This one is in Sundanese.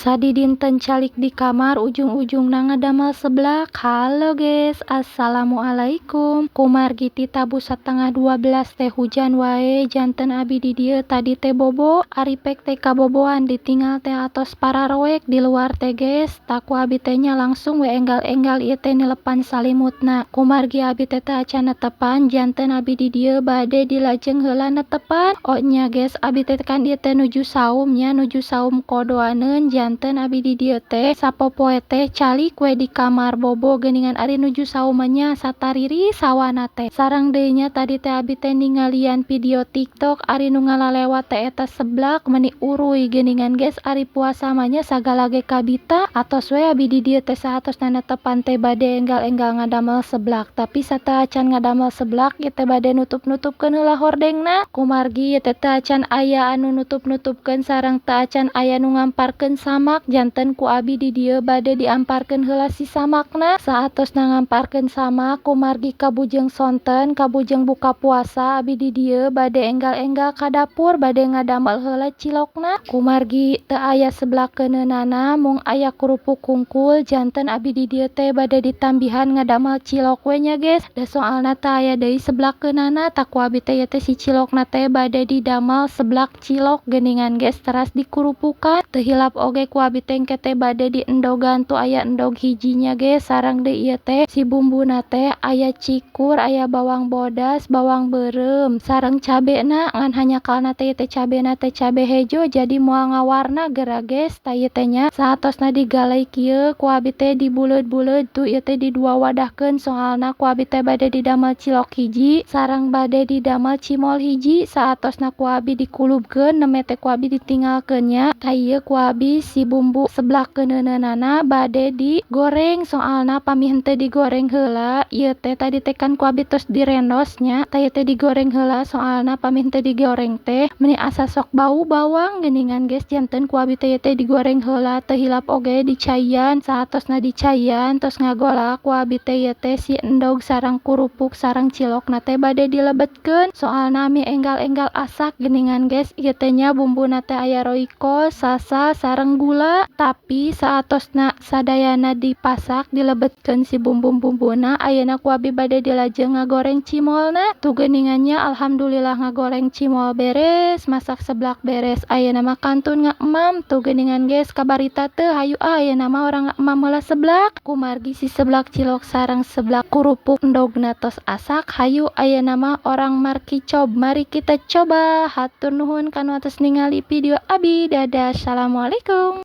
Sadidinten calik di kamar ujung-ujungna ngadamel seblak. Halo guys, assalamualaikum. Kumargi ti tabuh 11.30 teh hujan wae, janten abi di dieu tadi teh bobo. Ari pek teh kaboboan ditinggal teh atos pararoek di luar teh, guys. Tah, ku abi teh nya langsung we enggal-enggal ieu teh nilepan salimutna. Kumargi abi teh teu acan netepan, janten abi di dieu bade dilajeng heula netepan. Oh nya guys, abi teh kan ieu teh nuju saum nya, nuju saum qodoaneun, janten abi di dieu teh sapopoe teh calik we di kamar bobo geuningan, ari nuju saum mah nya satariris hawana teh. Sareng deui nya tadi teh abi teh ningalian video TikTok, ari nu ngalalewat teh eta seblak meuni uruy geuningan, guys. Ari puasa mah nya sagala ge kabita. Atos we abi di dieu teh saatosna netepan teh bade enggal-enggal ngadamel seblak, tapi sateuacan ngadamel seblak ieu teh bade nutup-nutupkeun heula hordengna. Kumargi ieu teh teu acan aya anu nutup-nutupkeun sareng teu acan aya nu ngamparkeun samak, janten ku abi di dieu bade diamparkeun heula si samakna. Saatosna ngamparkeun samak, kumargi kabujeng sonten kabujeng buka puasa, abi di dieu bade enggal-enggal ka dapur bade ngadamel heula cilokna. Kumargi teu aya seblak keuneunana, mung aya kerupuk hungkul, janten abi di dieu teh bade ditambihan ngadamel cilok we nya, guys, da soalna teu aya deui seblak keunana. Tah, ku abi teh ieu teh si cilokna teh bade didamel seblak cilok geuningan, guys, teras dikurupukan. Teu hilap oge ku abi teh engke teh bade diendogan, tuh aya endog hiji nya, guys. Sareng deui ieu teh si bumbuna teh aya cikur, aya bawang bodas, bawang beureum sareng cabena, ngan hanjakalna teh ieu teh cabena teh cabe hejo, jadi moal ngawarna geura, guys. Tah, ieu teh nya saatosna digalai kieu, ku abi teh dibuleud-buleud tuh ieu teh didua wadahkeun, soalna ku abi teh bade didamel cilok hiji sareng bade didamel cimol hiji. Saatosna ku abi dikulubkeun, nembe teh ku abi ditinggalkeun nya. Tah, ieu ku abi si bumbu seblak keuneuneunana bade digoreng, soalna pami henteu digoreng heula ieu teh tadi teh kan ku abi tos direndos nya. Tah, ieu teh digoreng heula, soalna pami henteu digoreng teh meuni asa sok bau bawang geuningan, guys, janten ku abi teh ieu teh digoreng heula. Teu hilap oge dicaian. Saatosna dicaian, tos ngagolak ku abi teh ieu teh si endog sareng kurupuk sareng cilokna teh bade dilebetkeun, soalna mie enggal-enggal asak geuningan, guys. Ieu teh nya bumbuna teh aya Royco, sasa sareng gula. Tapi saatosna sadayana dipasak, dilebetkeun si bumbu-bumbuna, ayeuna ku abi bade dilajeng ngagoreng cimolna. Tuh geuningan nya, alhamdulillah ngagoreng cimol beres, masak seblak beres, ayeuna mah kantun ngaemam. Tuh geuningan, guys, kabarita teu? Hayu ah, ayeuna mah urang ngaemam heula seblak. Kumargi si seblak cilok sareng seblak kurupuk endogna tos asak, hayu ayeuna mah urang markicob, mari kita coba. Hatur nuhun kanu atos ningali video abi. Dadah, assalamualaikum.